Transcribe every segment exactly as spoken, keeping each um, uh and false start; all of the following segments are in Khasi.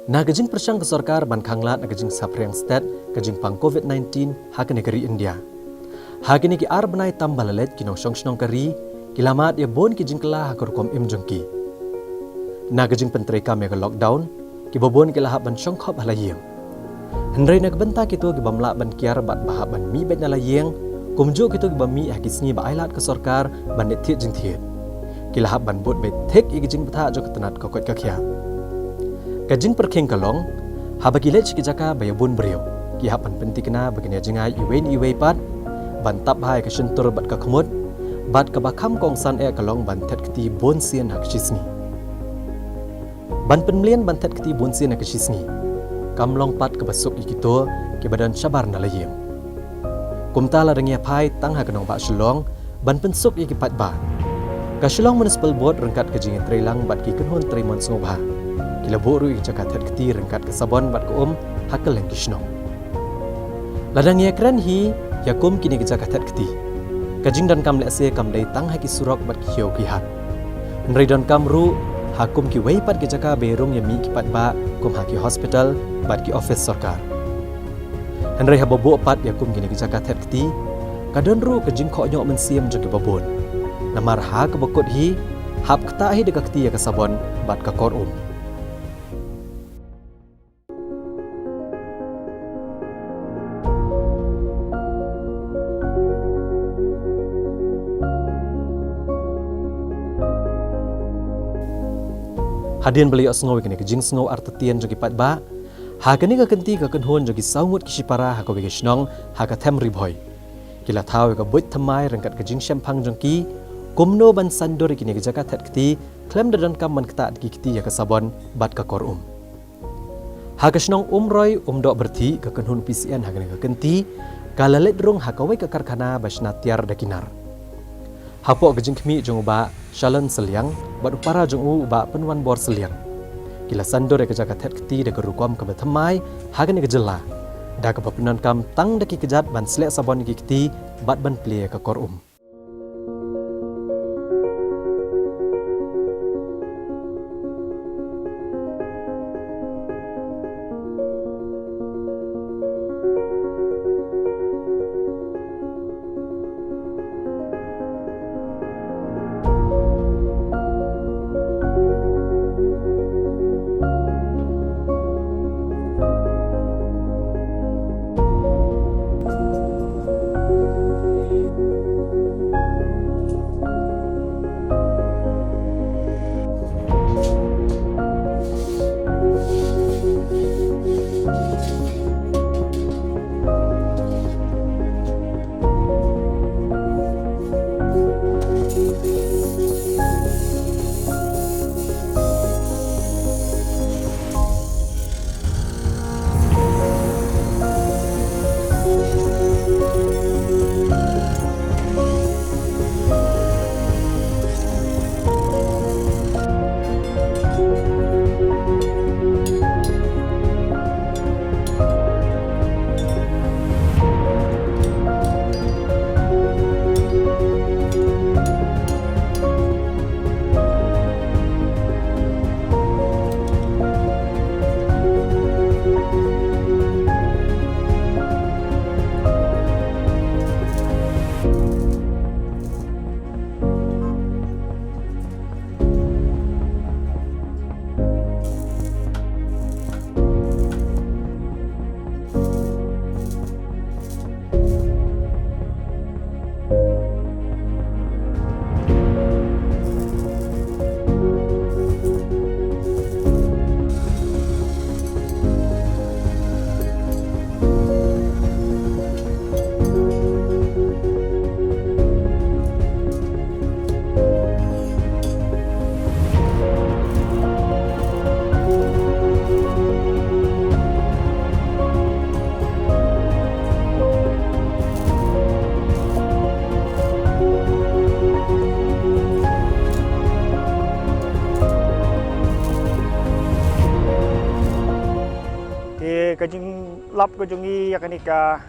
Na ka jingpyrshang ka sorkar ban khanglad na ka jingsaphriang stet ka jingpang covid nineteen ha kane ka ri India, ha kine ki ar bnai tam ba la leit ki nongshong shnong ka ri ki la mad ïa bun ki jingkylla ha ka rukom im jong ki. Na ka jingpyntreikam ïa ka lockdown, kiba bun ki la hap ban shong khop ha la ïing. Hynrei na ka bynta kito ki bym lah ban kiar bad ba hap ban mih beit na la ïing, kumjuh kito kiba mih ha ki sngi ba ai lad ka sorkar ban leit thied jingthied, ki la hap ban bud beit thik ïa ki jingbthah jong ka tnat ka koit ka khiah. Ka jingpyrkhing ka long, haba ki leit sha ki jaka ba ïa bun briew, ki hap ban pynthikna ba kin ïa jngai iwei na iwei pat, ban tap bha ïa ka shyntur bad ka khmut, bad kaba kham kongsan eh ka long ban thied kti bun sien ha ka shisngi. Ban pynmlien ban thied kti bun sien ha ka shisngi kam long pat kaba suk ïa kito kiba don shabar na la ïing. Kumta lada ngi ïa phai tang ha ka nongbah Shillong ban pynsuk ïa ki paidbah, ka Shillong Municipal Board ryngkat ka jingïatreilang bad ki kynhun trei mon sngewbha, ki la buh ruh ïa ki jaka thied kti ryngkat ka sabon bad ka um ha kylleng ki shnong. Lada ngi ïa kren hi ïa kum kine ki jaka thied kti, ka jingdonkam lehse kam dei tang ha ki surok bad ki kiew ki hat. Hynrei donkam ruh ha kum kiwei pat ki jaka ba ïa rung ïa mih ki paidbah, kum ha ki hospital bad ki office sorkar. Hynrei haba buh pat ïa kum kine ki jaka thied kti, ka don ruh ka jingkhohñioh mynsiem jong kiba bun. Namar ha kaba kut hi, hap ktah hi da ka kti ïa ka sabon bad ka kor um. Hadien ba la ïohsngew ïa kane ka jingsngew artatien jong ki paidbah, ha kane ka kynti ka kynhun jong ki saw ngut ki shipara ha kawei ka shnong ha ka them Ri Bhoi, ki la thaw ïa ka buit thymmai ryngkat ka jingshemphang jong ki kumno ban saiñdur ïa kine ki jaka thied kti khlem da donkam ban ktah da ki kti ïa ka sabon bad ka kor um. Ha ka shnong Umroi Umdoh Byrthih, ka kynhun P C N ha kane ka kynti ka la leit rung ha kawei ka karkhana ba shna tiar da ki nar. Hapoh ka jingkhmih jong u Bah Shalon Sylliang bad u para jong u, u Bah Pynwanbor Sylliang, ki la saiñdur ïa ka jaka thied kti da ka rukom kaba thymmai ha kane ka jylla, da kaba pyndonkam tang da ki kjat ban sleh sabon ïa ki kti bad ban plie ïa ka kor um. Te ka jinglap ka jong ngi ïa kane ka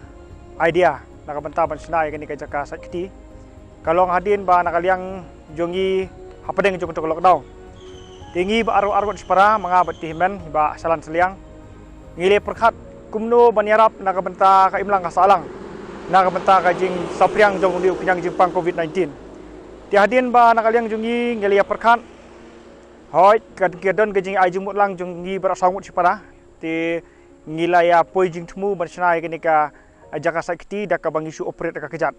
idea na ka bynta ban shna ïa kane ka jaka sait kti ka long hadien ba na ka liang jong ngi hapdeng jong ka lockdown, Te ngi ba arwah arwah shipara, ma nga bad te hynmen, i Bah Shalan Sliang, ngi la pyrkhat kumno ban ïarap na ka bynta ka imlang ka sahlang, na ka bynta ka jingsaphriang jong une u khñiang jingpang covid nineteen. Te hadien ba na ka liang jong ngi ngi la pyrkhat, hooid, ka, ka don ka jingai jingmut lang jong ngi baroh saw ngut shipara. Te ngi la ïa poi jingthmu ban shna ïa kane ka jaka sait kti da kaba ngi shu operate da ka kjat.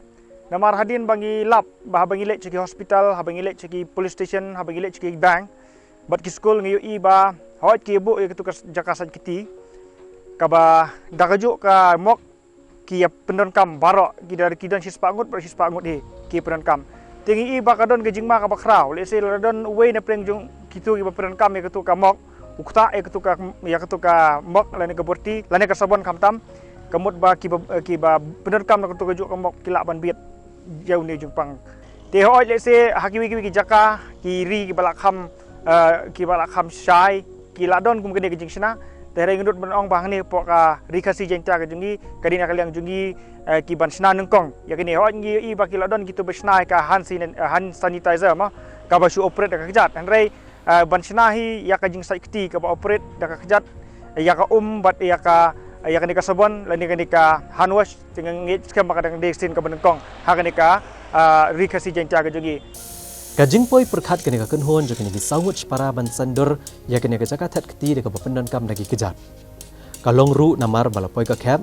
Namar hadien ba ngi lap, ba haba ngi leit sha ki hospital, haba ngi leit sha ki police station, haba ngi leit sha ki bank, bad ki skul, ngi ïohi ba hooid ki buh ïa katu ka jaka sait kti, kaba da kajuh ka mok ki ïa pyndonkam baroh, ki da, ki don shispah ngut, baroh shispah ngut hi ki pyndonkam. Te ngi ïohi ba ka don ka jingma kaba khraw, lehse lada don uwei na pdeng jong kitu kiba pyndonkam ïa katu ka mok, u ktah ïa katu ka, ïa katu ka mok lane ka burti lane ka sabon, khamtam ka mut ba kiba, kiba pyndonkam na katu kajuh ka mok ki lah ban bit ïa une u jingpang. Te hooid, lehse ha kiwei kiwei ki jaka, ki ri kiba la kham, eh, kiba la kham shai, ki la don kum kane ka jingshna. Te hynrei ngi nud ban ong ba hangne hapoh ka Ri Khasi Jaiñtia ka jong ngi, ka dei na ka liang jong ngi, eh, ki ban shna nyngkong ïa kane. Hooid, ngi ïohi ba ki la don kitu ba shna ïa ka hand san-, eh, hand sanitizer mo, kaba shu operate da ka kjat. Hynrei, eh, ban shna hi ïa ka jingsait kti kaba operate da ka kjat, ïa ka um bad ïa ka, ïa kane ka sabon lane kane ka hand wash, te nga ngeit skhem ba ka dang dei sien kaba nyngkong ha kane ka, ah, Ri Khasi Jaiñtia ka jong ngi. Ka jingpoi pyrkhat kane ka kynhun jong kine ki saw ngut shipara ban saiñdur ïa kane ka jaka thied kti da kaba pyndonkam da ki kjat, ka long ruh namar ba la poi ka khep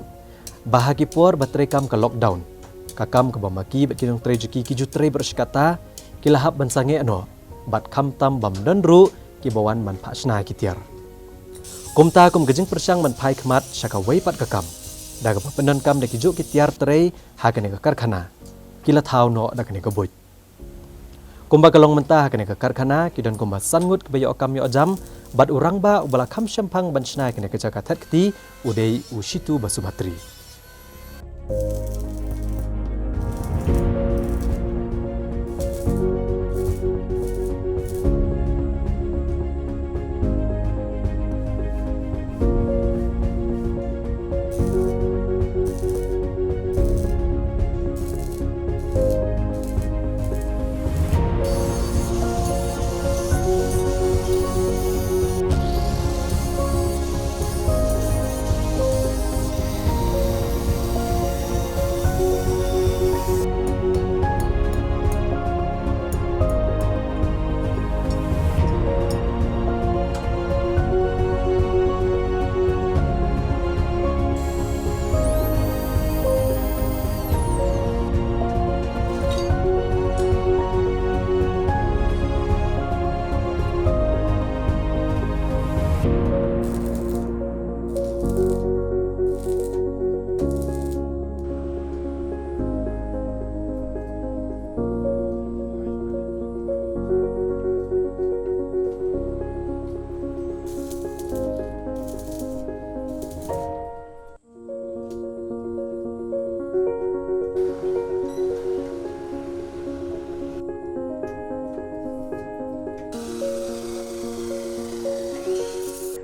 ba ha ki por ba treikam ka lockdown, ka kam kaba ma ki bad ki nongtrei jong ki ki ju trei baroh shi katta, ki la hap ban sangeh noh, bad khamtam bym don ruh kiba wan ban phah shna ki tiar. Kumta kum ka jingpyrshang ban phai khmat sha kawei pat ka kam da kaba pyndonkam da kijuh ki tiar trei ha kane ka karkhana, ki la thaw noh da kane ka buit. Kumba ka long mynta ha kane ka karkhana ki don kumba san ngut kiba ïoh kam ïoh jam, bad u rangbah uba la kham shemphang ban shna ïa kane ka jaka thied kti u dei u Shitu Basubatri.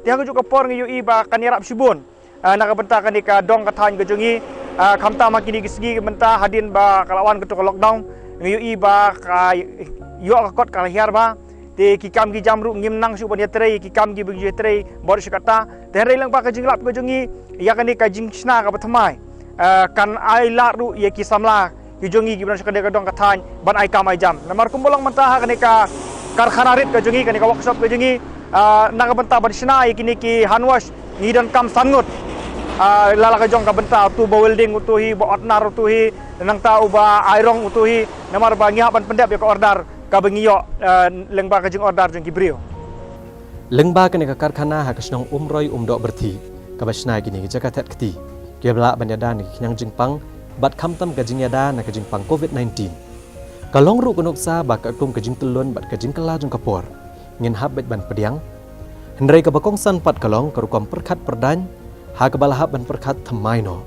Te ha kajuh ka por ngi ïohi ba kan ïarap shibun, ah, na ka bynta kane ka dong ka thaiñ ka jong ngi, ah, khamtam ha kine ki sngi ki mynta hadien ba ka la wan katu ka lockdown, ngi ïohi ba ka ïoh ka kot ka la hiar bha. Te ki kam ki jam ruh ngim nang shuh ban ïatrei, ki kam kiba ngi ju ïatrei baroh shi katta. Te hynrei lyngba ka jinglap ka jong ngi ïa kane ka jingshna kaba thymmai, eh, kan ai lad ruh ïa ki samla ki jong ngi kiba don sha kane ka dong ka thaiñ ban ai kam ai jam. Namar kumba long mynta ha kane ka karkhana rit ka jong ngi, kane ka workshop ka jong ngi, ah, na ka bynta ban shna ïa kine ki hand wash ngi donkam san ngut. Ah, la la ka jong ka bynta, utu ba welding utu hi, ba otnar utu hi, nangta uba iron utu hi. Namar ba ngi hap ban pyndep ïa ka order kaba ngi ïoh, eh, lyngba ka jingorder jong ki briew. Lyngba kane ka karkhana ha ka shnong Umroi Umdoh Byrthi kaba shna ïa kine ki jaka thied kti, kiba lah ban ïada na ki khñiang jingpang bad khamtam ka jingïada na ka jingpang covid nineteen. Ka long ruh ka nuksa ba katkum ka jingtyllun bad ka jingkylla jong ka por, ngin hap beit ban pdiang. Hynrei kaba kongsan pat ka long ka rukom pyrkhat pyrdaiñ ha kaba la hap ban pyrkhat thymmai noh.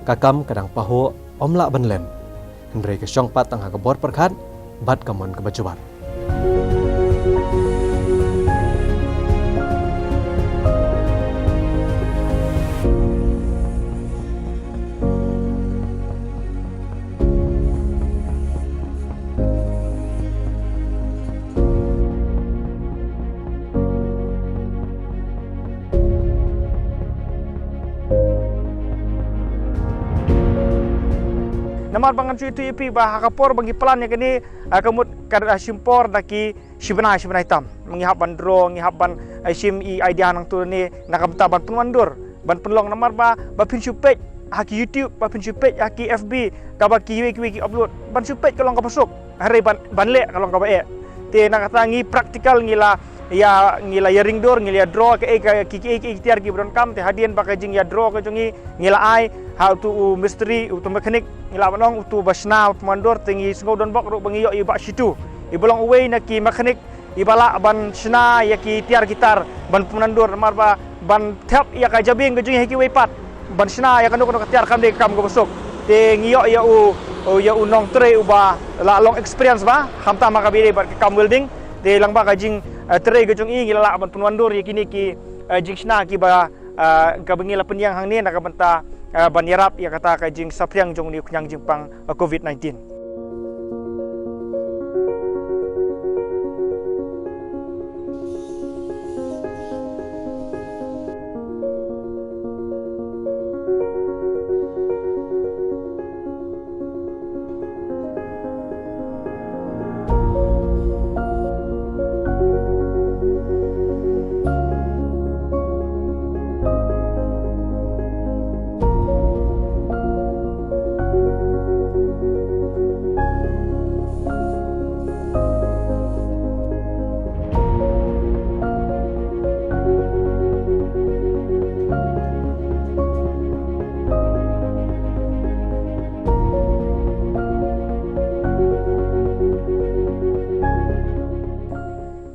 Ka kam ka dang pahuh, ym lah ban lem. Hynrei ka shong pat tang ha ka bor pyrkhat bad ka mon kaba jwat. Namar ba ngan shu ïathuh ïa phi ba ha ka por ba ngi plan ïa kane, ah, ka mut ka dei da shim por da ki shi bnai shi bnai tam. Ngi hap ban draw, ngi hap ban, ah, shim i idea nangtu ne na ka bynta ban pynwandur, ban pynlong. Namar ba, ba phin shu peit ha ki YouTube, ba phin shu peit ha ki F B, kaba kiwei kiwei ki upload, ban shu peit ka long kaba suk. Hynrei ban, ban leh ka long kaba eh. Te na kata ngi practical ngi la ïa, ngi la ïa ring dur, ngi la ïa draw kaei ka, ki, ki, ki, ki tiar kiba donkam. Te hadien ba ka jingïa draw ka jong ngi, ngi la ai ha utu u mistri, utu mechanic, ngi la ban ong utu ba shna pynwandur. Te ngi sngew donbok ruh ba ngi ïoh ïa i Bah Shitu, iba long uwei na ki mechanic iba lah ban shna ïa ki tiar ki tar ban pynwandur. Namar ba ban thep ïa ka jabieng ka jong ngi ha kiwei pat, ban shna ïa kano kano ka tiar kam dei ka kam kaba suk. Te ngi ïoh ïa u, u, ïa u nongtrei uba la long experience ba, khamtam ha kaba ïadei bad ka kam welding. Te lyngba ka jing, eh, trei ka jong i ngi la lah ban pynwandur ïa kine ki, eh, jingshna kiba, eh, kaba ngi la pynïeng hangne na ka bynta, eh, ban ïarap ïa kata ka jingsaphriang jong une u khñiang jingpang, eh, covid nineteen.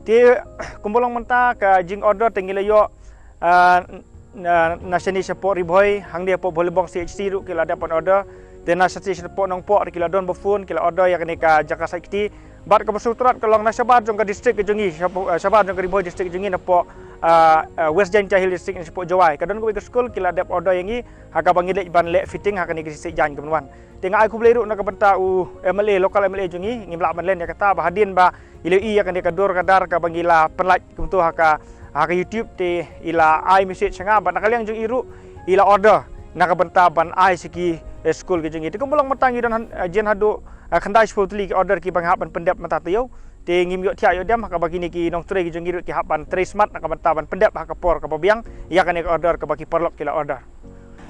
Te kumba long mynta ka jing order te ngi la ïoh, ah, na, na shane shapoh Ri Bhoi, hangne hapoh Bhoilibong C H C ruh ki la dep ban order. Te na shane shapoh Nongpoh ruh ki la don ba phone, ki la order ïa kane ka jaka sait kti. Bad kaba sngewtynnat ka long na shabar jong ka district ka jong ngi, shapoh, eh, shabar jong ka Ri Bhoi district jong ngi, napoh, ah, eh, West Jaintia Hills District, na shapoh Jowai, ka don kawei ka skul ki la dep order ïa ngi ha kaba ngi leit ban leh fitting ha kane ka shisha jaiñ kaban wan. Te nga ai khublei ruh na ka bynta u M L A, local M L A jong ngi, ngim lah ban len ïa kata, ba hadien ba i la ïohi ïa kane ka dur ka dar kaba ngi la pynlait kumto ha ka, ha ka YouTube, te i la ai message sha nga, bad na ka liang jong i ruh i la order na ka bynta ban ai sha ki, eh, skul ki jong ngi. Te kumba long mynta ngi don han, eh, jin haduh, eh, khyndai shiphew tylli ki order kiba ngi hap ban pyndep mynta taïew. Te ngim ïoh thiah ïoh dem ha kaba kine ki nongtrei ki jong ngi ruh ki hap ban trei smat na ka bynta ban pyndep ha ka por kaba biang ïa kane ka order kaba ki paralok ki la order.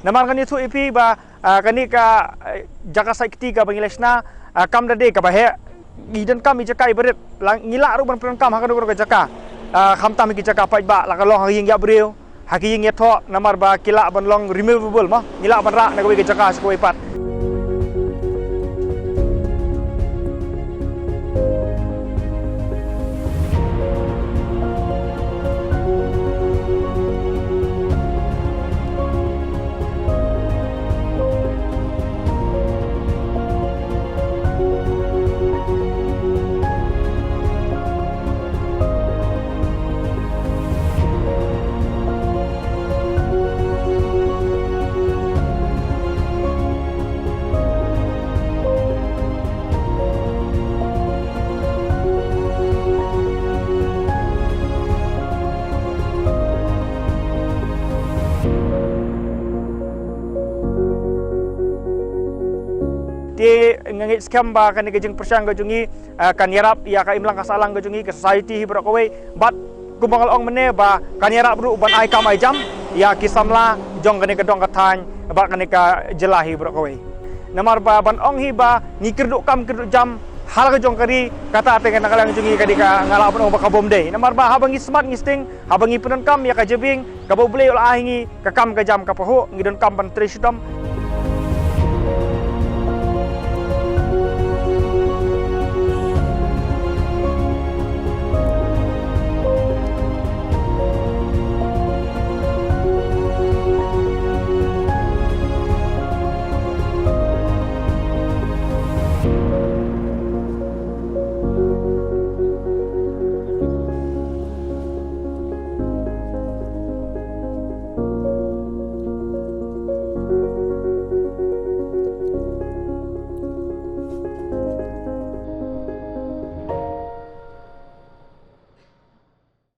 Namar ngan ïathuh ïa phi ba, ah, kane ka, eh, jaka sait kti kaba ngi la shna, ah, kam da dei kaba heh. Ngi donkam i jaka iba rit. La ngi lah ruh ban pyndonkam ha kano kano ka jaka. Ah, khamtam ha ki jaka paidbah, la ka long ha ki ïing ïap briew, ha ki ïing ïathoh, namar ba ki lah ban long removable mo. Ngi lah ban rah na kawei ka jaka sha kawei pat. Te nga ngeit skhem ba kane ka jingpyrshang ka jong ngi, eh, kan ïarap ïa ka imlang ka sahlang ka jong ngi, ka society hi baroh kawei. Bad kumba nga la ong mynne ba kan ïarap ruh ban ai kam ai jam ïa ki samla jong kane ka dong ka thaiñ bad kane ka jylla hi baroh kawei. Namar ba ban ong hi ba ngi kyrduh kam kyrduh jam ha la ka jong ka ri, kata te na ka liang jong ngi ka dei ka, nga lah ban ong ba ka bym dei. Namar ba haba ngi smat ngi sting, haba ngi pyndonkam ïa ka jabieng kaba U Blei u la ai ngi, ka kam ka jam ka pahuh, ngi donkam ban trei shitom.